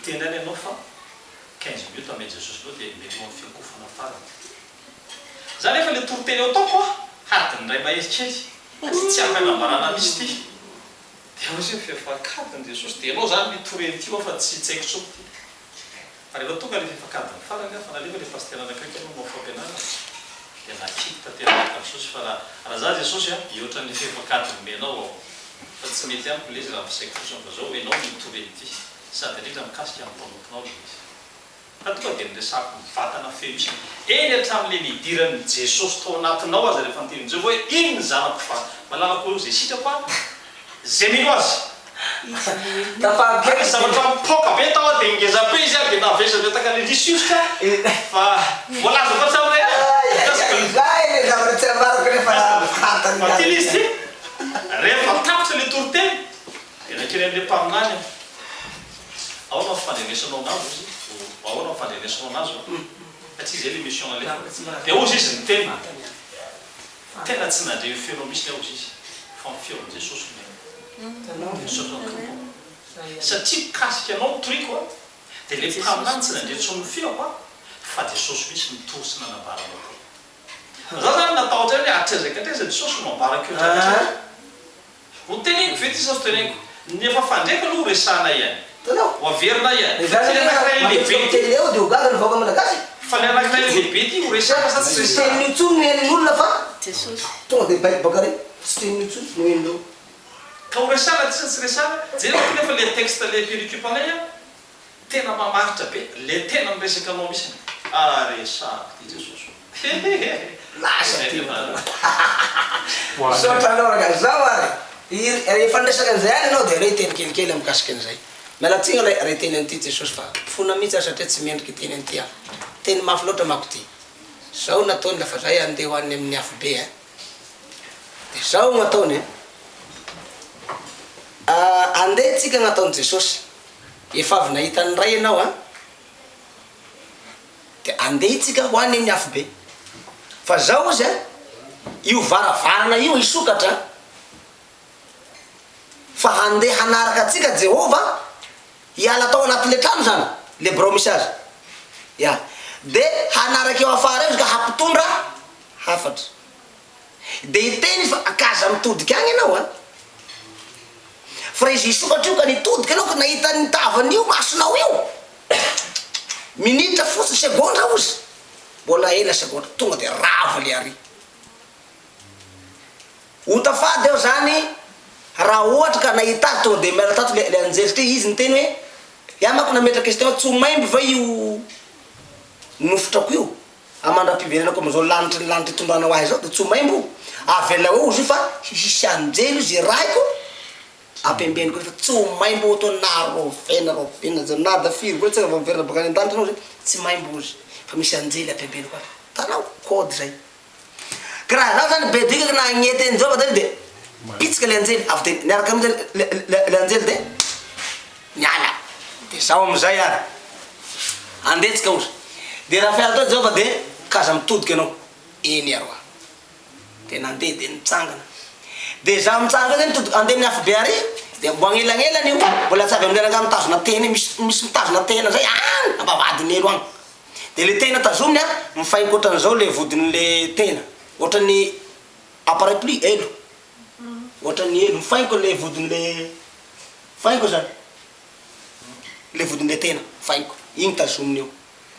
Hiteny ihany ianao fa 15 minutes amen'i Jesosy anao dia mety ho amin'ny fiankofana farany. Za nefa le toriteny ataoko a, hadiny iray mahery kely, satria tsy ampy anambarana mihitsy ity. Dia hoy izy hoe fefak'adiny Jesosy, dia ianao zany mitory an'ity hoa fa tsy tsy haiko intsony ity. Fa rehefa tonga le fefak'adiny farany aho, fa nalefa le pasitera anankiray teo aloha manao fampianarana, dia nakimpy tanteraka tamin'i Jesosy fa raha raha za Jesosy a, hihoatra an'le fefak'adiny omenao aho, fa tsy mety amiko le izy raha ampiasaiko fotsiny fa zao ianao no mitory an'ity, sady indrindra mikasika ny mpanomponao le izy. Fa tonga dia niresahako mivantana feno isany, eny hatramin'ilay nidiran'i Jesosy tao anatinao aza rehefa niteny Jehovah hoe iny ny zanako fa malalako eo izay sitrako a, izay mino azy. Ka nisy zavatra mipoaka be tao dia ngeza be izy dia navesabetaka an'ilay risorsa fa voalazako hatramin'ilay Izay ilay zavatra tsy ambarako nefa fantany. Fa ty ilay izy ty, rehefa tapitra ilay toriteny dia nakeny amin'ilay mpaminany aho. Ahoana ny fandrenesanao anazy ozy o ahoana ny fandrenesanao anazy o satria zay le mission nalefa dia ozy izy niteny tena tsy nandre ny feonao mihitsy aho ozy izy fa ny feon'i Jesosy no henoko dia nisaotra ny Tompo aho satria mikasika anao ny toriko a dia le mpaminany tsy nandre intsony ny feoko a fa Jesosy mihitsy nitory sy nanambara anao teo za zany natahotra ihany hoe hatraiza ka hatraiza Jesosy no ambarako eo hatraiza. Ho teneniko ve ty sa tsy teneniko? Ny efa fandreko aloha ho resahana ihany. Hitanao? Ho averina ihany. Fa ty le anankiray matetika lehibe ty. miteny eo dia ho gaga ny vahoaka malagasy. Fa le anankiray lehibe ty ho resahana sa tsy Tsy resahana? teniny intsony no henon'olona fa Jesosy. tonga dia baiko baka re. Tsy teniny intsony no henon'ireo. Ka ho resahana ty sa tsy resahana? Jereo ty nefa le texte le pericope anay an. Tena mamaritra be le tena miresaka anao mihitsy ah resahako ty Jesosy o hehehe Lasa zay ty le marina. Misaotra anao rangahy. Zao ary, rehefa niresaka an'izay ihany ianao dia aleo hiteny kelikely mikasika an'izay. Miala tsiny aloha raha hiteny an'ity Jesosy fa fona mihitsy aho satria tsy mendrika hiteny an'ity aho. Teny mafy loatra manko ity. Zao nataony lafa zahay andeha ho any amin'ny afobe ein. Dia zao no ataony ein. Andeha tsika nataon'i Jesosy. Efa avy nahita ny Ray ianao an! Dia andeha itsika ho any amin'ny afobe. Fa zao ozy an, io varavarana io hisokatra an, fa handeha hanaraka antsika Jehovah, hiala tao anatin'ilay trano izany, ilay birao misy azy. Ya. Dia hanaraka eo afara eo izy ka hampitondra hafatra. Dia hiteny izy fa k'aza mitodika agny ianao an! Fa raha izy hisokatra io ka nitodika ianao ka nahita ny tavany io masonao io, minitra fotsiny, segondra ozy, mbola ela segondra, tonga dia rava le ary. Ota fady aho zany raha ohatra ka nahita azy tonga dia miala tato le le anjely satria izy niteny hoe, iah manko nametraka question hoe tsy ho maimbo va io nofotrako io? A Mandra-piverenako amin'izao lanitry ny lanitra itondranao ahy izao dia tsy ho maimbo o. Avelao eo ozy io fa hisy anjely ozy irahiko ampembeniko eo fa tsy ho maimbo o toa na rovena rovena zay na da firy volana tsika vao miverina baka any an-danitra anao zay tsy maimbo ozy fa misy anjely ampembeniko any. Hitanao? Code zay. Ka raha zaho zany be dikaka na agnety an'i Jehovah zany dia pitsika le anjely avy dia niaraka aminy zany le le anjely dia Miala. Dia zao amin'izay ary. Andeha tsika ozy. Dia raha fiala teo Jehovah dia k'aza mitodika ianao. Eny aroa. Dia nandeha dia nitsangana. Dia za mitsangana eo zay mitodika andeha amin'ny afobe ary dia mbo agnelagnelany io mbola tsy avy amin'ilay rangahy mitazona tehina misy misy mitazona tehina zay any ambavahadin'ny helo agny. Dia le tehina tazominy an mifaingoka ohatran'izao le vodin'le tehina. Ohatran'ny appareil pli elo. Ohatran'ny elo mifaingoka le vodin'le Faingo zany le vodin'le tena faingo igny tazominy eo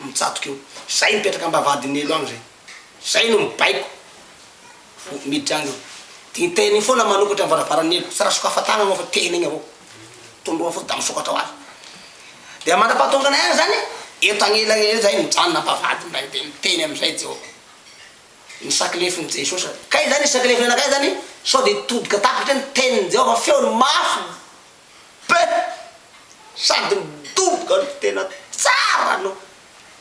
mitsatoka eo zay mipetraka ambavahadin'ny helo agny zay zay no mibaiko vo miditra agny eo de igny tena igny foana manokatra ny varavaran'ny helo tsy raha sokafa-tagnana fa tena igny avao tondroa fotsiny da misokatra ho azy de mandra-pahatongana agny zany eto agnelany eo zay mijanona ambavahadiny ndray de miteny amizay Jehovah ny sakilefin'i Jesosy. Kay zany sakilefiny anakay zany sao de hitodika takatra ny tenin'i Jehovah feony mafy be sady midoboka no tena tsara no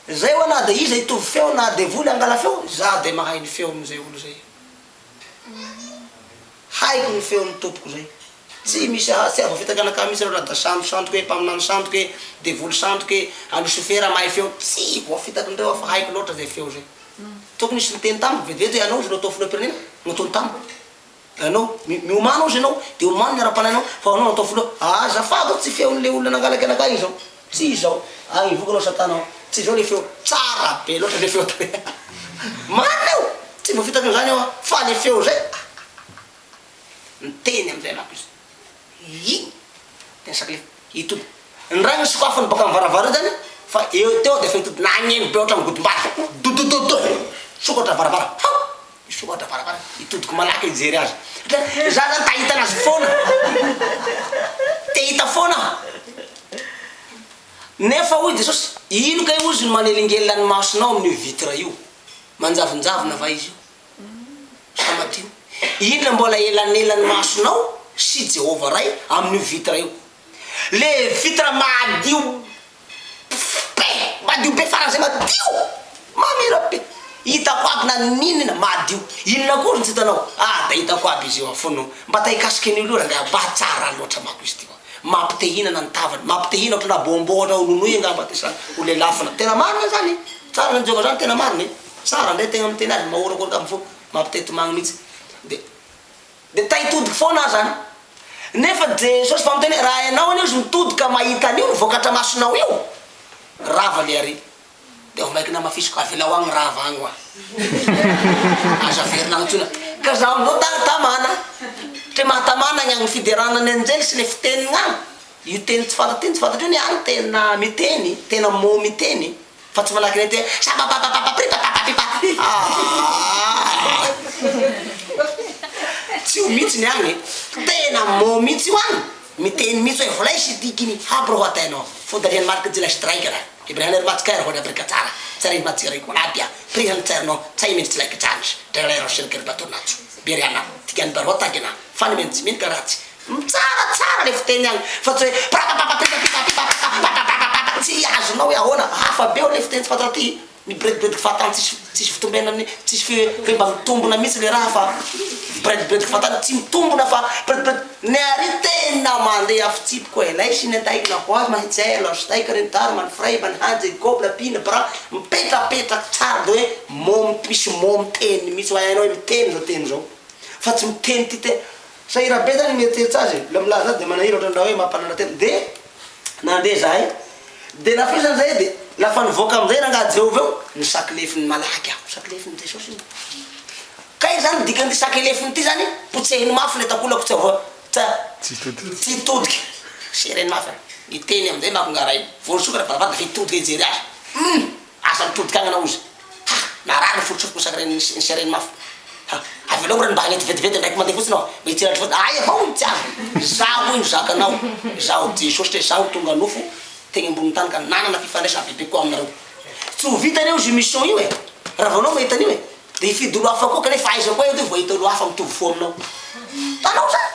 zay hoa na de iza hitovy feo na devoly hangala feo za de mahay ny feon'izay olo zay haiko ny feon'ny tompoko zay tsy misy tsy havoafitaka anakahy mihitsy reo na da sandosandoka hoe mpaminany sandoka e devoly sandoka e a losifera mahay feo tsy voafitakindreo aho fa haiko loatra zay feo zay. Tokony hisy niteny tamiko vetivety hoe ianao ozy no atao filoham-pirenena, no ataony tamiko. Ianao, miomàna ozy ianao, dia omano ny ara-panahinao fa anao no atao filoha. Azafady ô tsy feon'ilay olona nangalaka anakahy iny izao. Tsy izao. Agny ivoka anao satana ao. Tsy izao le feo. Tsara be loatra le feo tary. Marina io. Tsy voafitaka an'izany aho fa le feo zay. Miteny amizay manko izy. Ii. Tena sakle. Hitody. Ny ray no sokafany baka amin'ny varavara io zany fa eo teo dia efa hitody nagneno be ohatran'ny godim-bary. Dodododo. Sokatra varavara. Hao. Hisokatra varavara, hitodiko malaky hijery azy. Satria za zany ta hahita anazy foana. Te hahita foana aho. Nefa hoy Jesosy, ino kay ozy no manelingelina ny masonao amin'io vitre io? Manjavonjavona va izy io? Sa madio? Inona mbola elanelan'ny masonao sy Jehovah Ray amin'io vitre io? Le vitre madio be, madio be faran'izay madio! Mamira be! Hitako aby na n'inona madio. Inona akory no tsy hitanao? Ah da hitako aby izy io a, fono. Mba ta hikasika an'io loha rangahy mba tsara loatra manko izy ity oa. Mampite hihinana ny tavany, mampite hihinana ohatranà bonbon ohatranà ho nonoy angamba ty sa ho lelafina. Tena marina zany e! Tsara zany Jehovah zany tena marina e! Tsara ndray tegna miteny azy mahorakoraka amin'ny fo, mampite tomagny mihitsy. De. Dia ta hitodika foana aho zany. Nefa Jesosy fa miteny hoe raha ianao anie ozy mitodika mahita an'io ny vokatra masonao io, rava le ary. Dia vao maika namafisiko, avelao agny rava agny hoa. Aza averina agny intsony. Ka zaho amizao ta tamana. Satria mahatamana ny agny fiderana ny anjely sy le fiteniny agny. Io teny tsy fantatro io, tsy fantatro io ny agny tena miteny, tena mot miteny. Fa tsy manahaky ny aty hoe sapapapapapapripapapapipa aah! Tsy io mihitsy ny agny e! Tena mot mihitsy io agny! Miteny mihitsy hoe volay sy dikiny habro ho ateno fodarian mark jila striker ibrahim ermatsker ho abrika tsara tsarin matsiray kolabia prihan tserno tsaimin tsilaik jans drelero shirker batonatso beriana tigan barotagina fanimen tsimin karatsy Tsara tsara le fiteny agny fa tsy hoe prapapapapipapipapapapapapapapapa tsy azonao hoe ahoana, hafa be ao le fiteny tsy fantatra ty, miboredibodiky fahatany tsisy tsisy fitombenany tsisy fi hoe mba mitombona mihitsy le raha fa miboredibodiky fahatany tsy mitombona fa miboredibody ny ary tena mandeha fitsipiko e, lay sy ny antaikina ho azy mahitsy sterman freiman hanjy gobla pina bra mipetrapetraky tsara de hoe mot misy mot miteny mihitsy hoe hainao hoe miteny zao teny zao fa tsy miteny ty tena Sahira be zany mieritreritra azy e, mbola milaza azy de manahira ohatran'ny raha hoe mampanana tena, de nandeha zahay, de nafisany zahay de lafa nivoaka amizay rangaha Jehovah eo, nisakilefiny malaky aho, nisakilefiny Jesosy io, kay zany dikan'ity sakilefiny ity zany, potsehiny mafy le takolako tsy avoa, tsa, Tsy hitodika. tsy hitodika, sereny mafy aho, niteny amizay manko nga rainy, vao nisokatra varavara de hitodika hijery azy, hum! Asa mitodika agny anao ozy. Ha! Narary ny fototsofiko isaky ny sereny mafy. Ha! Avelao reny mba hagnety vetivety ndraiky mandeha fotsiny aho. Mba hitsiratra fotsiny. Ahy avao no tsy azo. Izaho hoy no zakanao. Izaho Jesosy satria izaho tonga nofo tegny ambonin'ny tany ka nanana fifandraisana bebe kokoa aminareo. Tsy ho vita anie ozy io mission io e! Raha vao anao mahita an'io e! Dia hifidy olo hafa koa kanefa aiza koa eo vao hahita olo hafa mitovy fo aminao. Hitanao zany?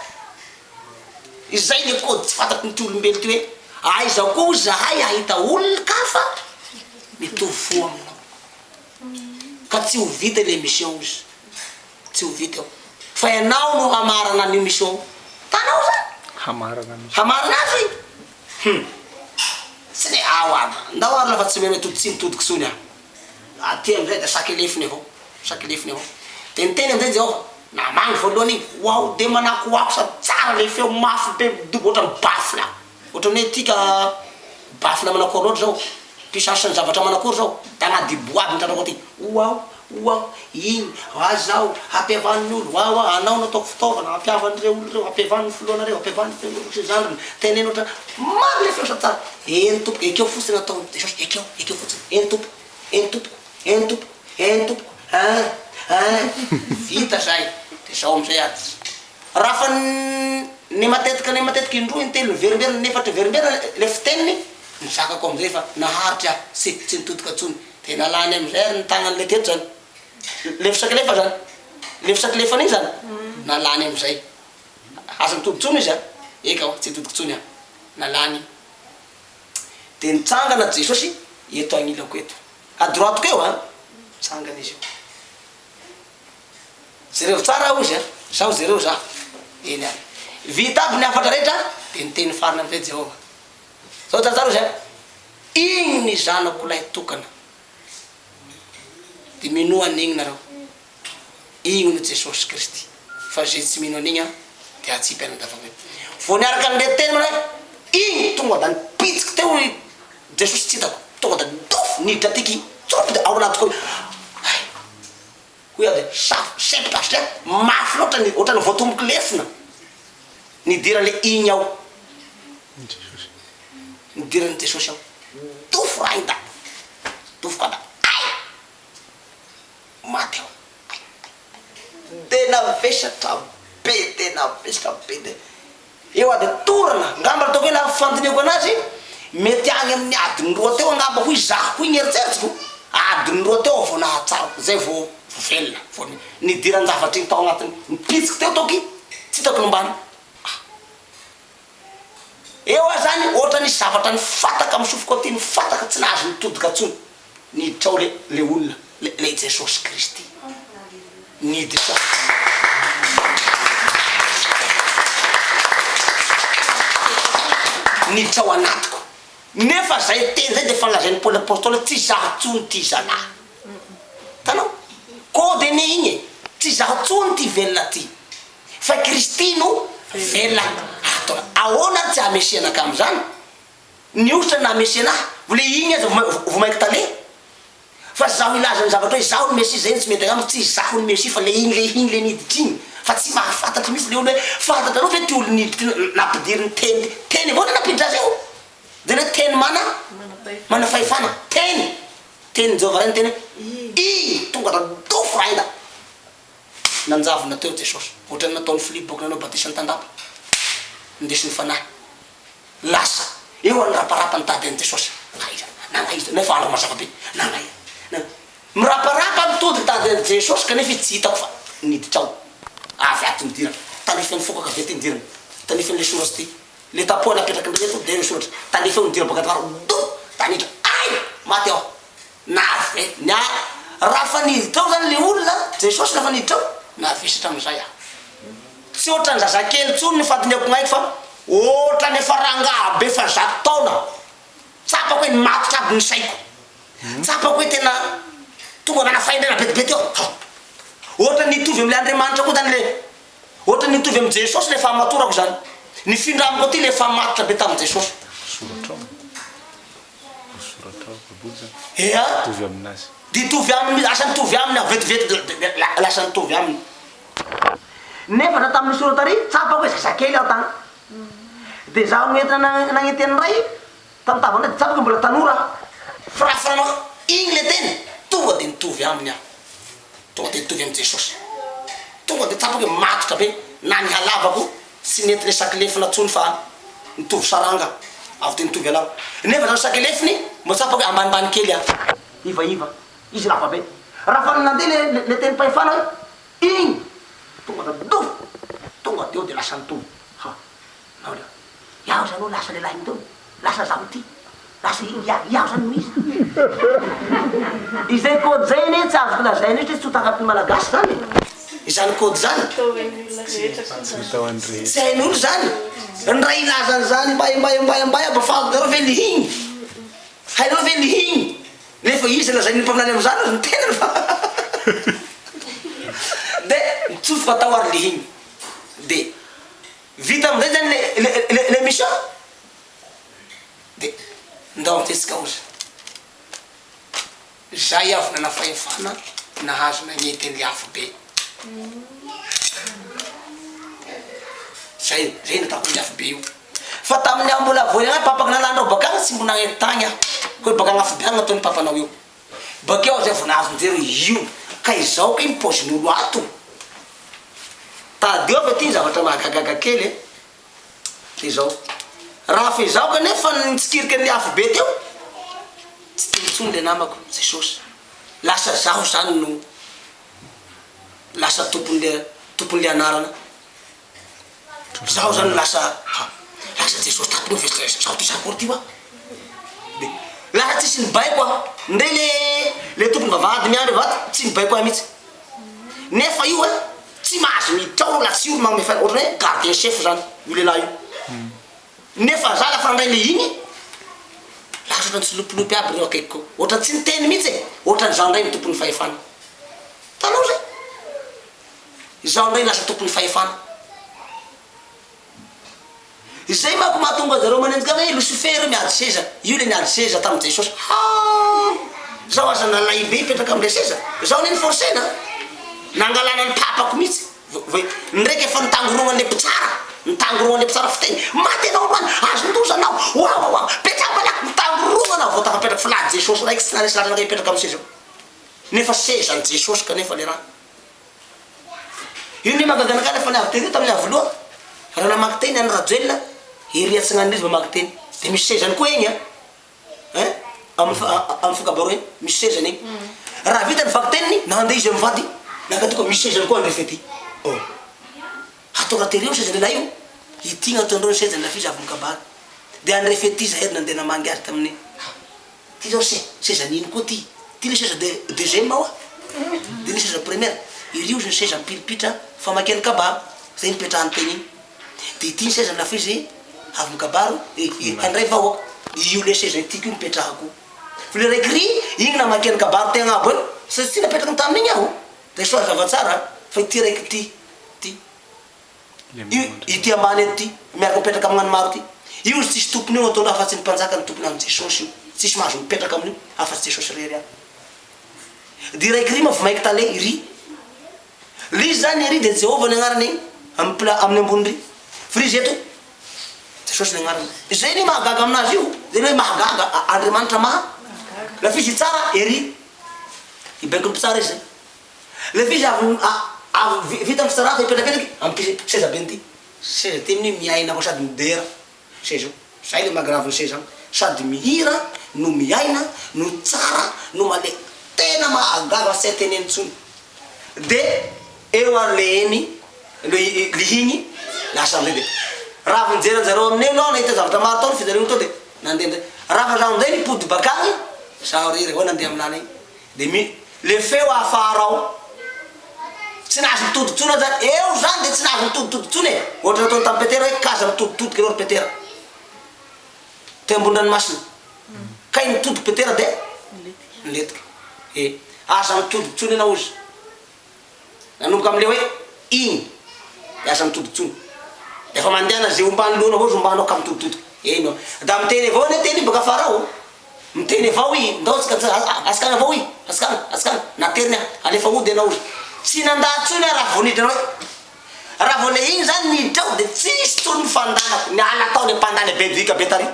Izay le code tsy fantatry ny ty olombelo ty hoe aiza koa zahay ahita olon-kafa mitovy fo aminao. Ka tsy ho vita ilay mission ozy. Tsy ho vita io. Fa ianao no hamarana an'io mission io. Hitanao zany? Hamarana mission. Hamarana azy? Hum. Tsy le ao aby. Ndao ary lafa tsy mety tsy mitodika intsony aho. Aty amizay da sakelefiny avao, sakelefiny avao. De niteny amizay Jehovah, namangy voalohany igny, hoaho de manakoako sady tsara le feo mafy be midobo ohatran'ny baffle, ohatran'ny hoe tika baffle manakory loatra zao, puissance ny zavatra manakory zao, da agnadibo aby ny tratrako aty, hoaho, hoaho, igny, azaho, hampihavano ny olo, hoaho, anao no ataoko fitaovana, hampihavano reo olo reo, hampihavano ny filohanareo, hampihavano ny filoha sy ny zandriny, teneno ohatran, maro le feo sady tsara. Eny tompoko, ekeo fotsiny ataon'i Jesosy, ekeo, ekeo fotsiny, eny tompoko, eny tompoko, eny tompoko, eny tompoko, ein, ein, vita zay, de zao amizay ary, raha fa ny matetika ny matetika indroa intelo niverimberina inefatra niverimberina le fiteniny, ny zakako amizay fa naharitra aho, tsy tsy nitodika tsony, de nalany amizay ary ny tagnan'le teto zany, le fisakilefa zany, le fisakilefana iny zany, nalany amizay, aza mitodika tsony izy an, eka hoa tsy hitodika tsony aho. Nalany. Dia nitsangana Jesosy eto agnilako eto. À droite-ko eo an! Mitsangana izy eo. Jereo tsara aho izy an! Zaho jereo zaho. Eny ary. Vita aby ny hafatra rehetra, dia niteny farany amin'izay Jehovah. Zao tsaratsara izy an! Igny ny zanako lahy tokana. Dia minoa an'igny nareo. Igny no Jesosy Kristy. Fa ze tsy mino an'igny an, dia hatsipy any an-davaka. Vao niaraka an'le teny manao hoe, igny tonga da nipitsiky teo i. Jesosy tsy hitako, tonga dia dof niditra aty ki tsopy dia ao anatiko ao, hay! Hoy aho dia safo, sempotra satria mafy loatra ny, ohatran'ny voatomboky lefona nidiran'ilay iny ao. Nidiran'i Jesosy ao. Dofo raha iny da, dofo koa da, hay! Maty aho. Tena vesatra be, tena vesatra be dia eo aho dia torana, angamba ataoko hoe laha ny fandinihako anazy mety any amin'ny adiny roa teo angamba hoy izaho hoy ny eritreritriko, adiny roa teo aho vao nahatsara, zay vao velona, vao nidiran-javatra iny tao anatiny, nipitsiky teo toky tsy hitako ny ambany. Eo aho zany ohatra nisy zavatra nifataka amin'ny sofiko aty nifataka tsy nahazo nitodika tsony niditra ao le le olona le le Jesosy Kristy niditra niditra ao anatiko nefa zay teny zay de efa nolazain'i Paoly Apostoly hoe tsy izaho tsony ty zalahy hitanao code anie igny e tsy izaho tsony ty velona ty Fa Kristy no velona ato. Ahoana ary tsy hahamesiana anka amin'izany? Ny hosotra nahamesiana ahy, mbola iny aza vao mainka tale. Fa zaho hilaza ny zavatra hoe izaho no Mesia, izay no tsy mety angamba, tsy izaho no Mesia fa le iny le iny le niditra iny. Fa tsy mahafantatra mihitsy le olona hoe fantatrareo ve ty olona niditra ity nampidirin'ny teny ty? Teny avao no nampiditra azy io. Dia le teny mana mana fahefana, teny, tenin'i Jehovah Ray niteny hoe iny tonga da dofo rainda. Nanjavona teo Jesosy, ohatran'ny nataon'i Filipo boky nanao batisa ny tandapa. Nindesin'ny Fanahy. Lasa eo ary niraparapa nitady an'i Jesosy. Aiza? Nangaiza? Nefa andro mazava be. Nangaiza? Na, miraparapa nitody nitady an'i Jesosy kanefa izy tsy hitako fa niditra ao. Avy ato nidirana. Tandrify ny fokaka avy aty nidirana. Tandrify an'ilay soratsy ity. Ilay tapoha napetraky ny reto dia ireo soratra. Tandrify eo nidirana baka tafara. Do! Tanitra. Ay! Maty aho. Nave, na, raha fa niditra ao zany le olona, Jesosy raha fa niditra ao, navesatra amizay aho. Tsy ohatran'ny zazakely intsony ny fandinihako ny aiko fa ohatran'ny efa rangahy be efa zato taona. Tsapako hoe nimatotra aby ny saiko. Tsapako hoe tena tonga nana fahendrena be dia be teo aho. Ohatran'ny nitovy amin'ilay Andriamanitra koa zany le, ohatran'ny nitovy amin'i Jesosy le fahamatorako zany. Nifindra amiko aty le fahamatoratra be tamin'i Jesosy. Soratra ao. Voasoratra ao baiboly zany. Ea. Mitovy aminazy. Dia hitovy aminy, lasa nitovy aminy aho vetivety dia lasa nitovy aminy. Nefa za tamin'ny soratra ary tsapako hoe zazakely aho tany. Dia zaho noentina nagnety an'ny ray tamin'ny tavanay dia tsapako hoe mbola tanora aho. Firafirana iny le teny, tonga dia nitovy aminy aho. Tonga dia nitovy amin'i Jesosy. Tonga dia tsapako hoe matotra be na ny halavako tsy nety le sakelefina tsony fa nitovy saranga avy dia nitovy halava. Nefa zany sakelefiny mba tsapako hoe ambanimbany kely aho. Ivaiva. Izy lava be. Raha fa nandeha le le tenim-pahefana hoe iny tonga da dof! Tonga dia eo dia lasa nitovy. Ha! Nahoana? Iaho zany ho'a lasa lehilahy intsony, lasa zaho ity, lasa i ia, iaho zany no iza? Izay code zay anie tsy azoko lazaina io satria tsy ho takatry ny malagasy zany e! Izany code zany. Tsy hita ho an'ny rehetra. Tsy hain'olo zany. Ny ray hilaza an'izany mbay mbay mbay mbay mba fantatrareo ve ny higny? Hainareo ve ny higny? Nefa iza lazain'ny mpaminany amin'izany ary ny tenany fa de nitsofoka tao ary le higny de Vita amizay zany le le le mission de ndao amizay tsika ozy zay avy nana fahefana nahazo nagnety anle afo be zay zay nataoko anle afo be io fa tamin'ny aho mbola vao ihany papako nalandrao bakagny tsy mbo nagnety tagny aho hoe bakagny afo be agny nataony papanao io bakeo aho zay vao nahazo nijery hoe io ka izao kay ny paozin'olo ato Tadidio fa ity ny zavatra mahagagaga kely e! Dia izao, raha f'izaho kanefa nitsikirika ny afobe teo, tsy teo intsony ilay namako, Jesosy. Lasa izaho izany no lasa tompon'ilay tompon'ilay anarana. Izaho izany no lasa, ha, lasa Jesosy tato moa ve izaho ty izaho akory ty hoa? Dia lasa tsisy nibaiko aho. Ndray le le tompon'ny vavahady miandry vato, tsy nibaiko ahy mihitsy. Nefa io eh, tsy mahazo miditra ao raha tsy io no manome fa ohatran'ny hoe gardien chef zany io lehilahy io. Nefa za lafa nandray le iny, lasa ohatran'ny tsilopilopy aby reo akaikiko eo. Ohatran'ny tsy niteny mihitsy e, ohatran'ny zaho ndray no tompon'ny fahefana. Hitanao zay? Izaho ndray lasa tompon'ny fahefana. Izay manko mahatonga anjareo manenjika hoe Losifera miady seza, io le niady seza tamin'i Jesosy, haa! Zaho aza nalahim-be hipetraka amin'ilay seza, zaho anie ni-forcer-na, nangalana ny papako mihitsy, Vao ndraiky efa nitangorognan'le mpitsara, nitangorognan'le mpitsara fiteny, maty anao androany, azon-doza anao, wawawa, petraho malaky, nitangorognana vao tafapetraka, fa laha Jesosy raiky tsy naharesy lahatra anakay hipetraka amin'ny seza eo, nefa sezan'i Jesosy kanefa le raha. Io ne mahagaga anakay rehefa niavy tery tamin'ny Iavoloha, raha namaky teny an'i Rajoelina, ery atsinanana izy mamaky teny, de misy sezany koa egny an. Hein? Amin'ny amin'ny finkabaro eny, misy sezany eny. Raha vita ny vakiteniny, nandeha izy mivady, nankaty koa, misy sezany koa andrefa ety. Oh. Atao raha tereo ny sezany lehilahy io. Ity no ataondreo ny sezany raha f'izy avy mikabary. Dia andrefa ety izahay ry nandeha namangy azy tamin'ny ha. Ty zao se, sezany ino koa ty? Ty le seza de deuxième hoa? Dia ny seza première. Iry ozy ny seza mipilipitra famakian'ny kabaro. Zay nipetrahany teny iny. Dia ity ny seza na f'izy avy mikabary e handray vahoaka. Io le seza ity koa nipetrahako. Fa le raiky ry igny namakiany kabary teo agnabo eo, sa tsy napetraka tamin'igny aho. Dia soa hazava tsara fa ity raiky ity, ity. Io ity ambany eto ity, miaraka mipetraka amin'any maro ity. Io izy tsisy tompony io ataonao afa-tsy ny mpanjaka no tompony amin'i Jesosy io. Tsisy mahazo mipetraka amin'io afa-tsy Jesosy irery ihany. Dia raiky ry mavomaiky tale iry. Ry zany ery dia Jehovah ny agnarany amin'ny pla amin'ny ambony ry. Fa ry izy eto Jesosy ny agnarany. Izay anie mahagaga aminazy io. Zay ny hoe mahagaga Andriamanitra maha. La f'izy hitsara ery. Hibaiko ny mpitsara izy zay. Le f'izy avy avy vita ny fitsarana fa hipetrapetraky amin'ity seza be ity. Seza ity amin'io miaina koa sady midera. Seza io. Zay le maha grave ny seza. Sady mihira no miaina no tsara no male tena mahagaga tsy hay teneno tsony. De eo ary le eny le lihigny lasa amizay de raha vao nijery anjareo amin'eo enao nahita zavatra maro tao ny fijaliana tao de nandeha amizay raha fa zaho amizay nipody bakagny zaho rery avao nandeha amy lala igny de mi le feo afara ao tsy nahazo nitodika tsony aho zany eo zany de tsy nahazo nitoditodika tsony e ohatra nataony tamy petera hoe k'aza mitoditodika enao ry petera teo ambony ranomasina kay nitodika petera de nilentika e aza mitodika tsony enao ozy nanomboka amle hoe iny de aza mitodika tsony efa mandehana ze omban'ny lohanao avao ze ombanao ka mitoditodika eny oa da miteny avao anie teny io baka afara ao Miteny avao i, ndao tsika asikagna avao i, asikagna, asikagna, nateriny aho, alefa hody ianao ozy. Tsy nandà tsony aho raha vao niditra hoe, raha vao le igny zany niditra ao de tsisy tsony ny fandanako, niala tao le mpandà le be dohika be tary.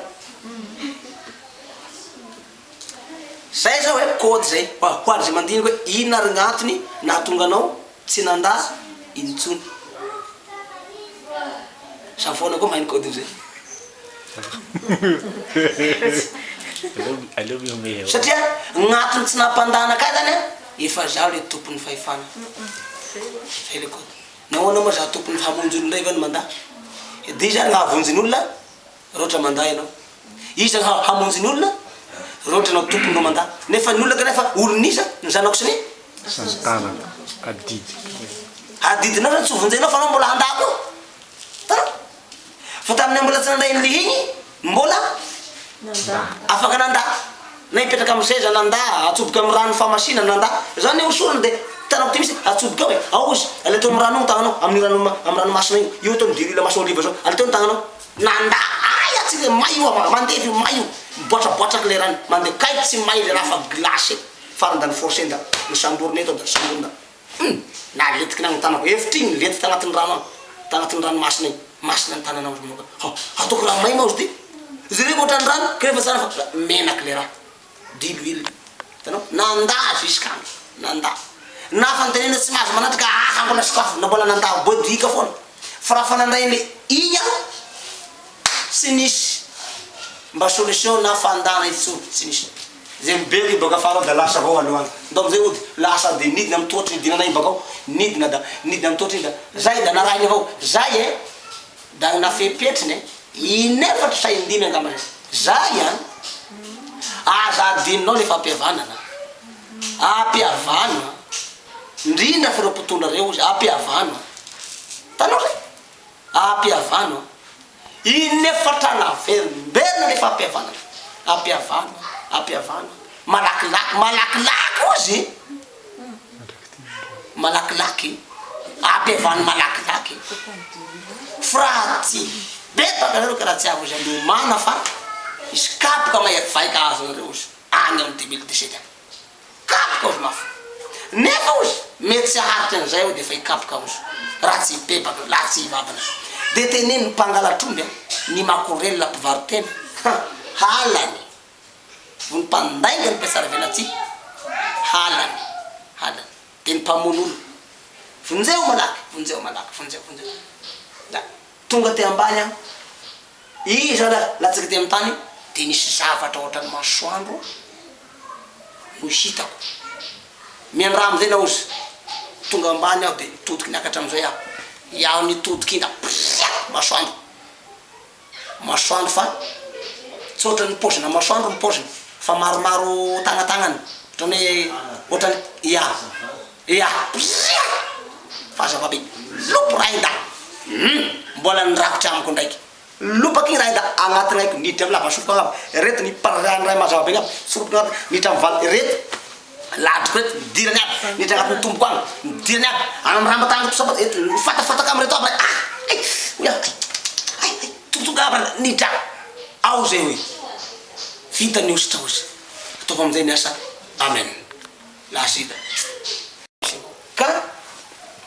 Zay zao e, code zay, ho an'izay mandinika hoe inona ary gn'antony nahatonga anao Tsy nandà intsony. Za foana koa mahay ny code zay. Aleo mihomehy avao. Satria gn'antony tsy nampandà anakahy zany an, efa zaho le tompon'ny fahefana. Zay le code. Nahoana moa za tompon'ny hamonjy olona ndray ve no mandà? De iza ary gn'ahavonjy ny olona raha ohatra mandà ianao? Iza no hamonjy ny olona raha ohatra ianao tompony no mandà? Nefa ny olona kanefa olon'iza? Ny zanako sy ny. Santanana. Adidy. Adidinao zany tsy ho vonjenao fa anao mbola handà koa. Hitanao? Fa tamin'ny mbola tsy nandray an'ilay iny, mbola afaka nandà. Na hipetraka amin'ny seza nandà, atsoboka amin'ny rano fahamasinana nandà. Zany hoe hosorana dia hitanao ty mihitsy, atsoboka ao e. Ao izy, aleo teo amin'ny rano io ny tagnanao, amin'io rano amin'ny ranomasina io. Io atao midiry olona maso oliva zao, aleo teo ny tagnanao. Nandà ahy atsy le may io a, mandevy io may io, miboatraboatraky le rano, mandeha kay tsy may le raha fa glace. Farany da ni-forcer da nosamborina eto da nosamborina hum nalentiky nagny tanako efitra igny nilentika tagnatin'ny rano agny tagnatin'ny ranomasina igny masina ny tananao ry moka ha ataoko raha may ma ozy ty jereko ohatran'ny rano kanefa tsara fa menaky le raha diloilo hitanao nandà jusqu'à nandà na fanontaniana tsy mahazo manatrika aha mbola sokafo na mbola nandà bodoika foana fa raha fa nandray an'le igny aho tsy nisy mba solution na fandana intsony tsy nisy Zay mibeky io baka afara ao da lasa avao aloha agny. Ndao amizay hody, lasa de nidina amy tohatry nidinanay iny bakao, nidina da nidina amy tohatry iny da zay da narahiny avao, zay e, da gny nafepetriny e, in'efatry sa indimy angamba zay, zay an, aza adinonao le fampihavanana, ampihavano an, ndrindra fa ireo mpitondra reo ozy, ampihavano an, hitanao zay, ampihavano an. In'efatra naverimberina ny fampihavanana. Ampihavano, ampihavano, malakilaky, malakilaky hozy e! Malakilaky, ampihavano malakilaky. Fa raha tsy. Bebaka nareo ka raha tsy avy ozy miomàna fa hisy kapoka mahery vaika ahazo anareo ozy any amin'ny 2017 any. Kapoka ozy mafy. Nefa ozy mety tsy haharitra an'izay aho dia efa hikapoka ozy raha tsy hibebaka raha tsy hivavana. Dia teneno ny mpangalatr'omby a, ny makorelina mpivaro-tena ha, halany. Ny mpandainga ny mpihatsaravelatsihy halany, halany. Dia ny mpamono olona. Vonjeo malaky, vonjeo malaky, vonjeo, vonjeo. Da tonga aty ambany aho, izy zany latsaka aty amin'ny tany dia nisy zavatra ohatran'ny masoandro no hitako. Miandraha amizay naozy. Tonga ambany aho dia nitodiky niakatra amizay aho. Iaho nitodiky iny da priak! Masoandro. Masoandro fa tsy ohatran'ny paozina masoandro ny paoziny fa maromaro tagnatagnana ohatran'ny hoe ohatran'ny ya ya priak! Fahazava be. Lopy rainda. Hum! Mbola nirakotra amiko ndraiky. Lopaka iny raha da agnatin'ny aiko niditra amin'ny lavasofoka angamba ireto ny parany ray mazava be angamba soropoka angamba niditra amin'ny vala ireto ladroko ireto nidirany aby niditra agnatin'ny tomboko agny nidirany aby any amin'ny rambatany ireto samba eto nifatafataka amin'ireto aby ah ay hoy aho ay ay ay tongatonga aby niditra ao zay hoe vita ny hosotra hozy ataovy amin'izay ny asa amen lasa ida. Ka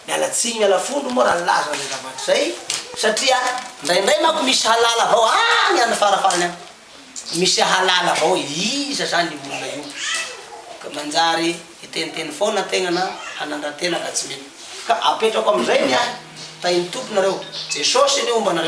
miala tsiny miala fondro moa raha nilaza an'izay zavatra izay satria indraindray manko misy halala avao any any farafarany any misy halala avao hoe iza zany io olona io ka manjary hiteniteny foana tegna na hanandratena ka tsy mety ka apetrako amizay ny ahy tahin'ny Tompo nareo Jesosy anie homba anareo.